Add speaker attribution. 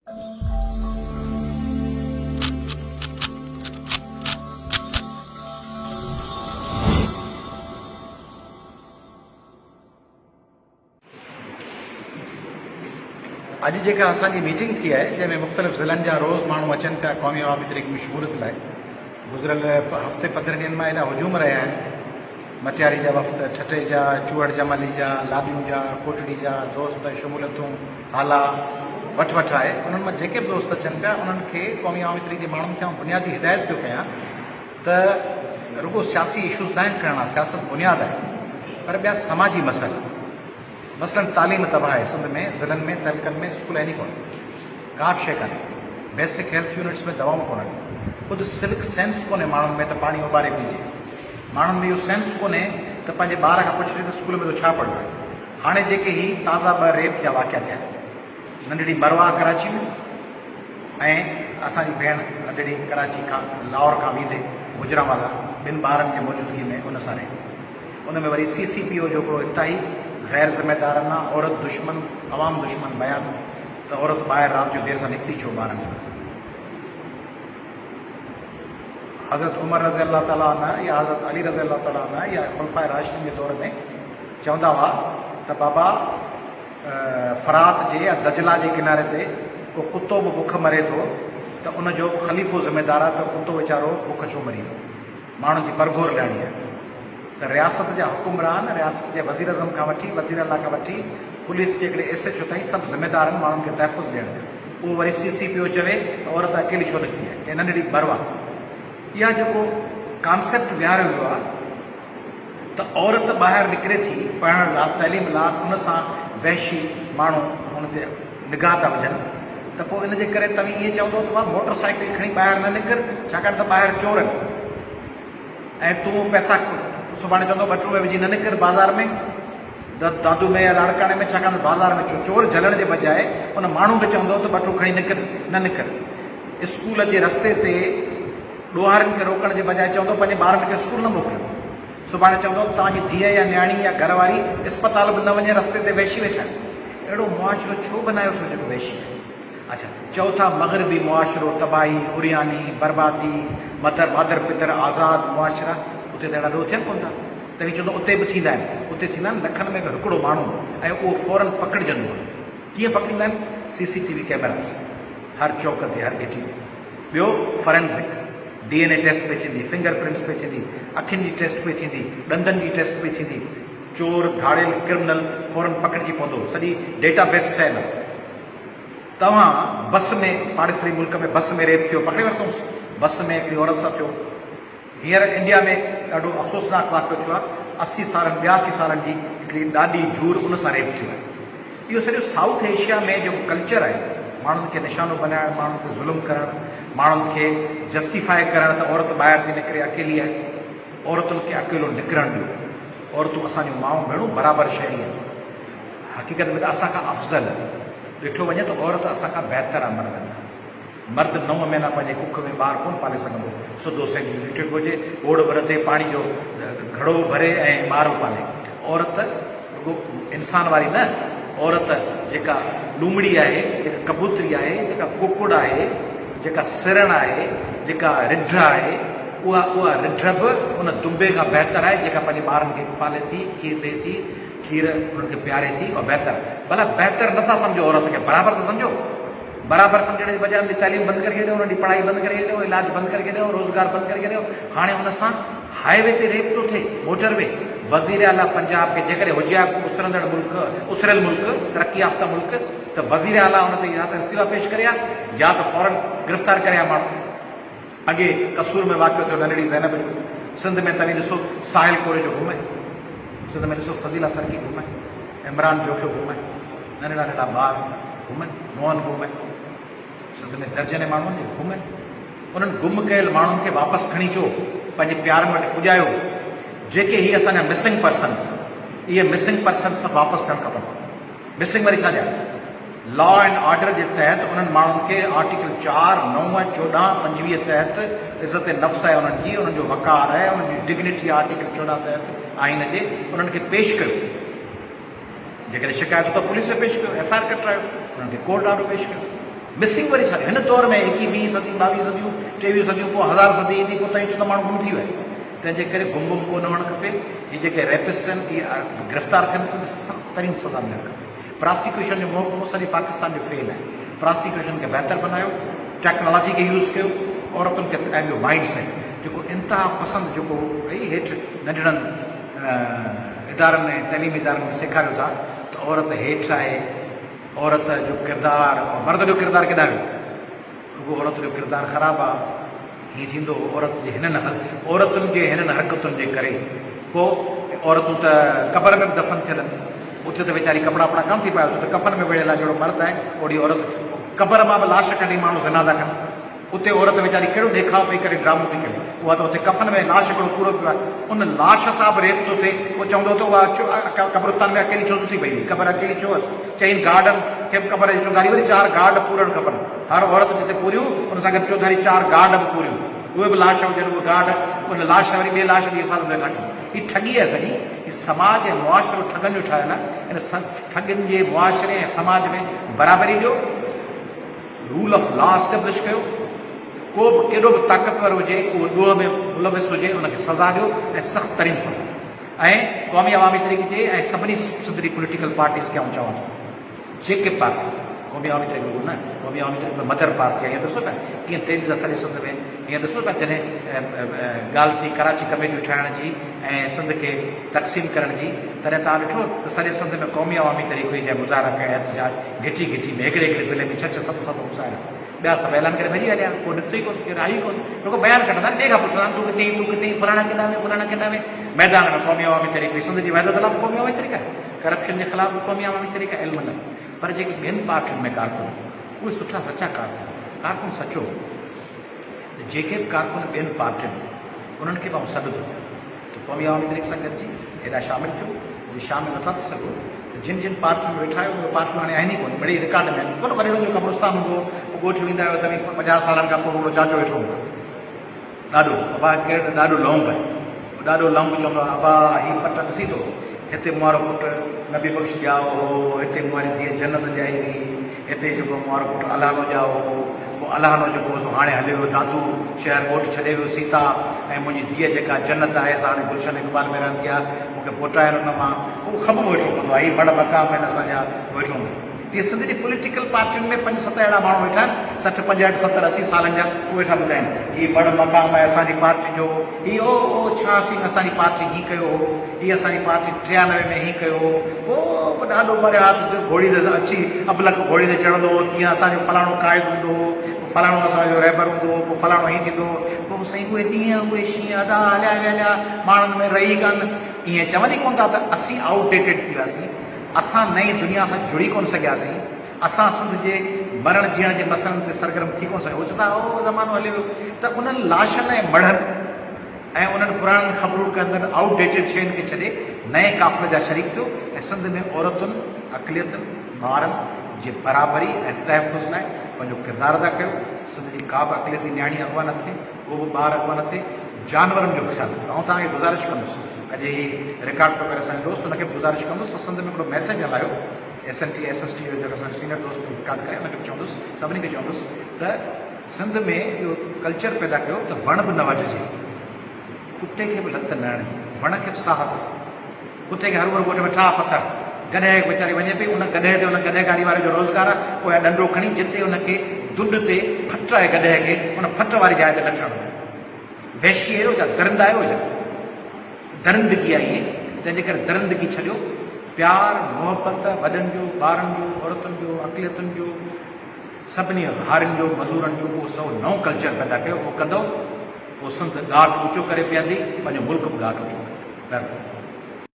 Speaker 1: اڄ جيڪا اسان جي ميٽنگ ٿي آهي جنهن ۾ مختلف ضلعن جا روز ماڻهو اچن پيا قومي عوامي تحريڪ ۾ شموليت لاء گذريل هفتي 15 ڏينهن مان ايڏا هجوم رهيا آهن مٽياري جا وفد، ٺٽي جا، چوهڙ جمالي جا، لاڏيون جا، ڪوٽڙي جا دوست شموليتون هالا وٺ وٺ آهي انهن مان جيڪي به دوست اچن پيا انهن کي قومي عوامي تحريڪ جي ماڻهن کي آئون بنيادي هدايت پيو ڪيان ته رڳو سياسي اشوز ناهن کڻڻا سياست بنياد آهي پر ٻيا سماجي مسئلا مثلاً تعليم تباهه آهي سنڌ ۾ ضلعن ۾ تعلقن ۾ اسڪول آهن ئي ڪونه ڪا به شيء ڪانهي بيسڪ هيلٿ يونٽس ۾ دوائون ڪونهن خود سلڪ سينس ڪونهي ماڻهن ۾ ته پاڻي اوٻاري پيئجي ماڻهن ۾ اهو سينس ڪونهي ته پنهنجي ٻار کان پڇجي ته اسڪول ۾ تو ڇا پڙهيو آهي هاڻي جيڪي هي تازا ٻه ريپ جا واقعا ٿيا آهن ننڍڙي مروا ڪراچي ۾ ۽ اسان جي ڀيڻ اڌڙي ڪراچي کان لاهور کان ويندي گجرانوالا ٻن ٻارن جي موجودگي ۾ ان سان ريپ ان ۾ وري سي سي پي او جو هڪڙو انتهائي غير ذميدارانه عورت دشمن عوام دشمن بيان ته عورت ٻاهر رات جو دير سان نڪتي ڇو ٻارن سان. حضرت عمر رضي الله تعالٰي عنه يا حضرت علي رضي الله تعالٰي عنه يا خلفاء راشدين جي دور ۾ چوندا هئا ته بابا فرات جي يا دجله جي ڪناري تي ڪو ڪتو به بک مري ٿو ته ان جو به خليفو ذميدار آهي ته ڪتو ويچارو بک ڇو مري ويو. ماڻهن جي پرگهور لهڻي آهي ته رياست جا حڪمران، رياست جي وزيراعظم کان وٺي وزيراعليٰ کان وٺي پوليس جي هڪڙي ايس ايڇ او تائين سڀ ذميدار آهن ماڻهن کي تحفظ ڏيڻ جا. اهو وري سي سي پي او چوي ته عورت اڪيلي ڇو نڪتي آهي ۽ ننڍڙي بروا. اها جيڪو ڪانسيپٽ ويهاريو ويو آهي ته عورت ٻاهر نڪري ٿي پڙهڻ لا تعليم لا ته ان سان وحشي ماڻهو ان تي نگاهه ٿا وجهن ته پوء ان جي ڪري توهين ائين چوندو ته ڀاء موٽر سائيڪل کڻي ٻاهر نه نڪر ڇاڪاڻ ته ٻاهر چور آهن ۽ تون پئسا سڀاڻي چوندو ٻٽون ۾ وجهي نه نڪر بازار ۾ دادو ۾ يا لاڙڪاڻي ۾ ڇاڪاڻ ته بازار ۾ چور جهلڻ جي بجاء ان ماڻهو کي چوندو ته ٻٽون کڻي نڪر نه نڪر اسڪول جي رستي تي ڏوهارين کي روڪڻ جي بجاء چوندو پنهنجي ٻارن کي اسڪول نه موڪليو. سڀاڻي چوندو ته توهان جي ڌيء يا نياڻي يا گهر واري اسپتال به نه وڃي رستي تي وحشي ويٺا آهن. اهڙو معاشرو ڇو بنايو اٿو جيڪو وحشي آهي. اڇا چئو ٿا مغربي معاشرو تباهي، عرياني، بربادي، مدر مادر پدر آزاد معاشرا اتي ته اهڙا ڏوهه ٿين ڪونه ٿا. توهين چوندو اتي به ٿيندا آهن. اتي ٿيندا آهن لکن ۾ به هڪڙو ماڻهو ۽ اهو فورن پڪڙجندو آهي. ڪيئن پڪڙيندا آهن؟ سي سي ٽي وي ڪئميراز هر چوڪ تي هر گهٽي ۾. ٻيو forensic, D N A test پئي ٿيندي، فنگر پرنٽس پئي ٿيندي، اکين جي ٽيسٽ پئي ٿيندي، ڏندن جي ٽيسٽ پئي ٿيندي، چور، ڌاڙيل، ڪرمنل فورن پڪڙجي پوندو، سڄي ڊيٽا بيس ٺهيل آهي. توهان بس ۾ پاڙيسري ملڪ ۾ بس ۾ ريپ ٿيو پڪڙي ورتونس، بس ۾ هڪڙي عورت سان ٿيو. هينئر انڊيا ۾ ڏاڍو افسوسناڪ واقعو ٿيو آهي، 80 سالن 82 سالن جي هڪڙي ڏاڏي جھور ان سان ريپ ٿيو آهي. اهو سڄو سائوٿ ايشيا ۾ جيڪو ڪلچر آهي ماڻهن کي نشانو بنائڻ، ماڻهن تي ظلم ڪرڻ، ماڻهن کي جسٽيفائي ڪرڻ ته عورت ٻاهر ٿي نڪري اڪيلي آهي، عورتن کي اڪيلو نڪرڻ ڏيو، عورتون اسان جون مائون ڀيڻون برابر شهري آهن، حقيقت ۾ ته اسان کان افضل آهن، ڏٺو وڃي ته عورت اسان کان بهتر آهي مردن کان. مرد نو مهينا پنهنجي ڪک ۾ ٻار ڪونه پالي سگهندو. سڌو سينيٽري به هجي، ٻوڙ به رڌي، پاڻي جو گهڙو به ڀري ۽ ٻار به پالي. عورت رڳو انسان واري نه، عورت جيڪا لومڙي آهي، جيڪا ڪبوتري آهي، جيڪا ڪڪڙ آهي، جيڪا سرڻ آهي، جيڪا رڍ آهي، اها اها رڍ به ان دنبي کان بهتر آهي جيڪا پنهنجي ٻارن کي پالي ٿي، کير ڏئي ٿي، کير انهن کي پياري ٿي، اها بهتر آهي. ڀلا بهتر نٿا سمجهو عورت کي، برابر ته سمجهو. برابر سمجهڻ جي بجاء ان جي تعليم بند ڪري ڇڏيو، ان جي پڙهائي بند ڪري ڇڏيو، علاج بند ڪري ڇڏيو، روزگار بند ڪري ڇڏيو، هاڻي ان سان هاء وي تي ريپ ٿو ٿئي، موٽر وي، وزير اعليٰ پنجاب کي جيڪڏهن هجي ها ڪو اسرندڙ ملڪ، اسريل ملڪ، ترقي يافته ملڪ ته وزير اعليٰ ان تي يا ته استعيفا پيش ڪري ها يا ته فورن گرفتار ڪري ها ماڻهو. اڳي قصور ۾ واقعو ٿيو ننڍڙي زينب جو، سنڌ ۾ توهين ڏسو ساحل ڪوريجو گم آهي، سنڌ ۾ ڏسو فضيلا سرڪي گم آهي، عمران جوکيو گم آهي، ننڍڙا ننڍڙا ٻار گم آهن، موهن گم آهي، سنڌ ۾ درجنين ماڻهو آهن جيڪي گم آهن، انهن گم ڪيل ماڻهن کي واپس کڻي اچو، پنهنجي پيارن وٽ پڄايو، جيڪي هي اسان جا مسنگ پرسنس آهن، اهي مسنگ پرسنس سڀ واپس ٿيڻ کپن. مسنگ وري ڇا جا؟ لا اينڊ آرڊر جي تحت انهن ماڻهن کي آرٽيڪل 4، 9، 14، 25 تحت عزت نفس آهي انهن جي، انهن جو وقار آهي، انهن جي ڊگنيٽي آرٽيڪل 14 تحت آئين جي انهن کي پيش ڪيو. جيڪڏهن شڪايت ته پوليس ۾ پيش ڪيو، ايف I R ڪٽرايو، انهن کي ڪورٽ آڏو پيش ڪيو. مسنگ وري ڇا جو؟ هن دور ۾ ايڪيهه ويهين صدي، ٻاويهه صديون، ٽيويهه صديون پوء هزار صدي ايندي پوء تائين چوندا ماڻهو گم ٿي ويو آهي. تنهن جي ڪري گم بم ڪو نه هئڻ کپي. هي جيڪي ريپسٽ آهن اهي گرفتار ٿين انهن کي سخت ترين سزا ملڻ کپي. پراسيڪيوشن جو محڪمو سڄي پاڪستان جو فيل آهي. پراسيڪيوشن کي بهتر بنايو، ٽيڪنالاجي کي يوز ڪيو، عورتن کي ۽ ٻيو مائنڊ سيٽ جيڪو انتها پسند جيڪو ڀئي هيٺ ننڍڙن ادارن ۾ تعليمي ادارن ۾ سيکاريو ٿا ته عورت هيٺ آهي، عورت جو ڪردار مرد جو ڪردار ڪيڏانهن ويو؟ رڳو عورت جو ڪردار خراب آ، هيئن ٿيندو عورت جي هنن عورتن جي هنن حرڪتن جي ڪري پوء عورتون ته قبر ۾ به دفن ٿيل آهن اتي ته ويچاري ڪپڙا وپڙا ڪانه ٿي پائي اتي ته ڪفن ۾ ويڙهيل آ جهڙو مرد آهي اوڙي عورت قبر مان به لاش ڪڍي ماڻهو زنا ٿا ڪن. اتي عورت ويچاري ڪهڙو ڏيکاء پئي ڪري ڊرامو پئي ڪري. اها ته اتي ڪفن ۾ لاش هڪڙو پورو پيو آهي. ان لاش سان به ريپ ٿو ٿئي. پوء چوندو ته اها قبرستان ۾ اڪيلي ڇو ستي پئي هئي. قبر اڪيلي ڇو هئس. چئن گارڊن کي به قبر جي چوڌاري وري چار گارڊ پورڻ کپن. هر عورت جتي پوريون ان سان گڏ چوڌاري چار گارڊ به پوريون. اهي به لاش هجن اهي گارڊ ان لاش وري ٻئي لاش جي حفاظت ويٺا ڪن. هي ٺڳي آهي سڄي. هي سماج ۽ معاشرو ٺڳن جو ٺاهيل آهي. ان ٺڳن جي معاشري ۽ سماج ۾ برابري ڏيو. رول آف لا اسٽيبلش ڪيو ته ڪو به ڪيڏو به طاقتور هجي اهو ڏوهه ۾ ملوث هجي ان کي سزا ڏيو ۽ سخت ترين سزا ۽ قومي عوامي تحريڪ جي ۽ سڀني سنڌ جي پوليٽيڪل پارٽيز کي آئون چوان ٿو جيڪي پارٽيون قومي عوامي تحريڪ رڳو نه قومي عوامي تحريڪ ته مدر پارٽي آهي ائين ڏسو پيا ڪيئن تيزي سان سڄي سنڌ ۾ ائين ڏسو پيا جڏهن ڳالهه ٿي ڪراچي ڪميٽيون ٺاهڻ جي ۽ سنڌ کي تقسيم ڪرڻ جي تڏهن توهان ڏٺو ته سڄي سنڌ ۾ قومي عوامي تحريڪ هئي جنهن مظاهرا ڪيا احتجاج گهٽي گهٽي ۾ هڪڙي هڪڙي ضلعي ۾ ڇهه ڇهه ست ست مظاهرا ٻيا سڀ اعلان ڪري ڀڄي هليا ڪو نڪتو ئي ڪونه ڪير آيو ئي ڪونه رڳو بيان ڪڍندا آهن ٻئي کان پڇندا آهن تون ڪٿي آهين تون ڪٿي آهين فلاڻا ڪيڏانهن ويا فلاڻا ڪيڏانهن ويا ميدان ۾ قومي عوامي تحريڪ هئي سنڌ جي وحدت لاء به قومي عوامي تحريڪ آهي ڪرپشن جي خلاف به قومي عوامي تحريڪ آهي علم لاء پر جيڪي ٻين پارٽين ۾ ڪارڪن اهي سٺا سچا ڪارڪن ڪارڪن سچو ته جيڪي به ڪارڪن ٻين پارٽين ۾ انهن کي به آئون سڏ ٿو ڪيان ته قومي عوامي تحريڪ سان گڏجي هيڏانهن شامل ٿيو، جي شامل نٿا ٿي سگهو ته جن جن پارٽين ۾ ويٺا آهيو اهي پارٽيون هاڻي آهن ئي ڪونه، مڙئي رڪارڊ ۾ آهن ڪونه، وڏيرن جو قبرستان هوندو هو، پوء ڳوٺ ويندا آهيو ته 50 سالن کان پوء هڪڙو چاچو ويٺو هوندو آهي ڏاڏو، ابا ڪير ڏاڏو لونگ آهي، اهو ڏاڏو لونگ چوندو آهي ابا هي پٽ ڏسين ٿو هتي مون وارو پٽ نبي بخش ڄائو هو، هتي مون واري ڌيء جنت ڄائي هئي، هتي جيڪو مون وارو پٽ الهانو ڄائو هو، پوء الهانو جيڪو هو سو هاڻي هليو ويو دادو شهر ڳوٺ ڇڏي ويو سيتا ۽ منهنجي ڌيء جيڪا جنت آهي سا هاڻي گلشن اقبال ۾ رهندي آهي، مون کي پوٽاين ان مان هو کٻ به ويٺو ڪندو آهي، هي مڙهه مقام آهن اسان جا ويٺو هوندو آهي. تيئن سنڌ جي پوليٽيڪل پارٽين ۾ پنج ست اهڙا ماڻهو ويٺا آهن، 60، 65، 70، 80 سالن جا، اهي ويٺا ٻڌائين هي مڙهه مقام آهي اسان جي پارٽي جو، هي او او 86 ۾ اسان جي پارٽي هين ڪيو هو، هي اسان جي پارٽي 93 ۾ هين ڪيو هو، پوء ڏاڏو مريا ته جو گهوڙي تي اڇي ابلق گهوڙي تي چڙهندو هو، تيئن اسان جو فلاڻو قائد هوندو هو، پوء فلاڻو اسان جو رهبر هوندو هو، پوء فلاڻو هين ٿيندو هو، پوء سائين اهي ڏينهن اهي شينهن ادا هليا ويا هليا ماڻهن ۾ رهي ڪانه. ائين چون ئي ڪونه ٿا ته اسين آئوٽ ڊيٽيڊ ٿي وياسين، اسان نئين دنيا سان جڙي ڪونه سگهياسين، اسان سنڌ جي مرڻ جيئڻ جي مسئلن تي سرگرم ٿي ڪونه سگهيا. هو چون ٿا اهو زمانو هليو ويو ته انهن لاشن ۽ مڙهن ۽ انهن پراڻن خبرون ڪندڙ آئوٽ ڊيٽيڊ شين کي ڇڏي نئين قافلي جا شريڪ ٿيو ۽ سنڌ ۾ عورتن، اقليتن، ٻارن جي برابري ۽ تحفظ لاء پنهنجو ڪردار ادا ڪيو. سنڌ جي ڪا به اقليتي نياڻي اغوا نه ٿئي، ڪو به ٻار اغوا نه ٿئي، جانورن جو به خيال رکيو. آئون توهان کي گذارش ڪندس، اڄ هي رڪارڊ پيو ڪري اسان جو دوست، ان کي به گذارش ڪندس ته سنڌ ۾ هڪڙو ميسيج هلايو، S N T, S S T جو جيڪو اسان جو سينئر دوست پيو رڪارڊ ڪري، ان کي به چوندس، سڀني کي چوندس ته سنڌ ۾ اهو ڪلچر پيدا ڪيو ته وڻ به نه وڍجي، ڪتي کي به لت نه هڻجي، وڻ کي به ساهه ڏيو. ڪتي کي هروڀرو ڳوٺ ۾ ٺاهه پٿر، گڏهه ويچاري وڃي پئي، ان گڏهه تي ان گڏهه گاڏي واري جو روزگار آهي، پويان ڏنڊو کڻي جتي ان کي دڏ تي ڦٽ آهي گڏهه کي، ان ڦٽ واري جاء تي لٺ هڻندو آهي. وحشي آهيو ڇا؟ درندا آهيو ڇا؟ درندگي آهي اهي، تنهن جي ڪري درندگي ڇڏيو. پيار، محبت، وڏن جو، ٻارن جو، عورتن جو، اقليتن جو، سڀني هارين جو، مزورن جو اهو سو نئون ڪلچر پيدا ڪيو، اهو ڪندؤ پوء سنڌ ڳاٽ اوچو ڪري بيهندي، پنهنجو ملڪ به ڳاٽ اوچو ڪري بيهندو. مهرباني.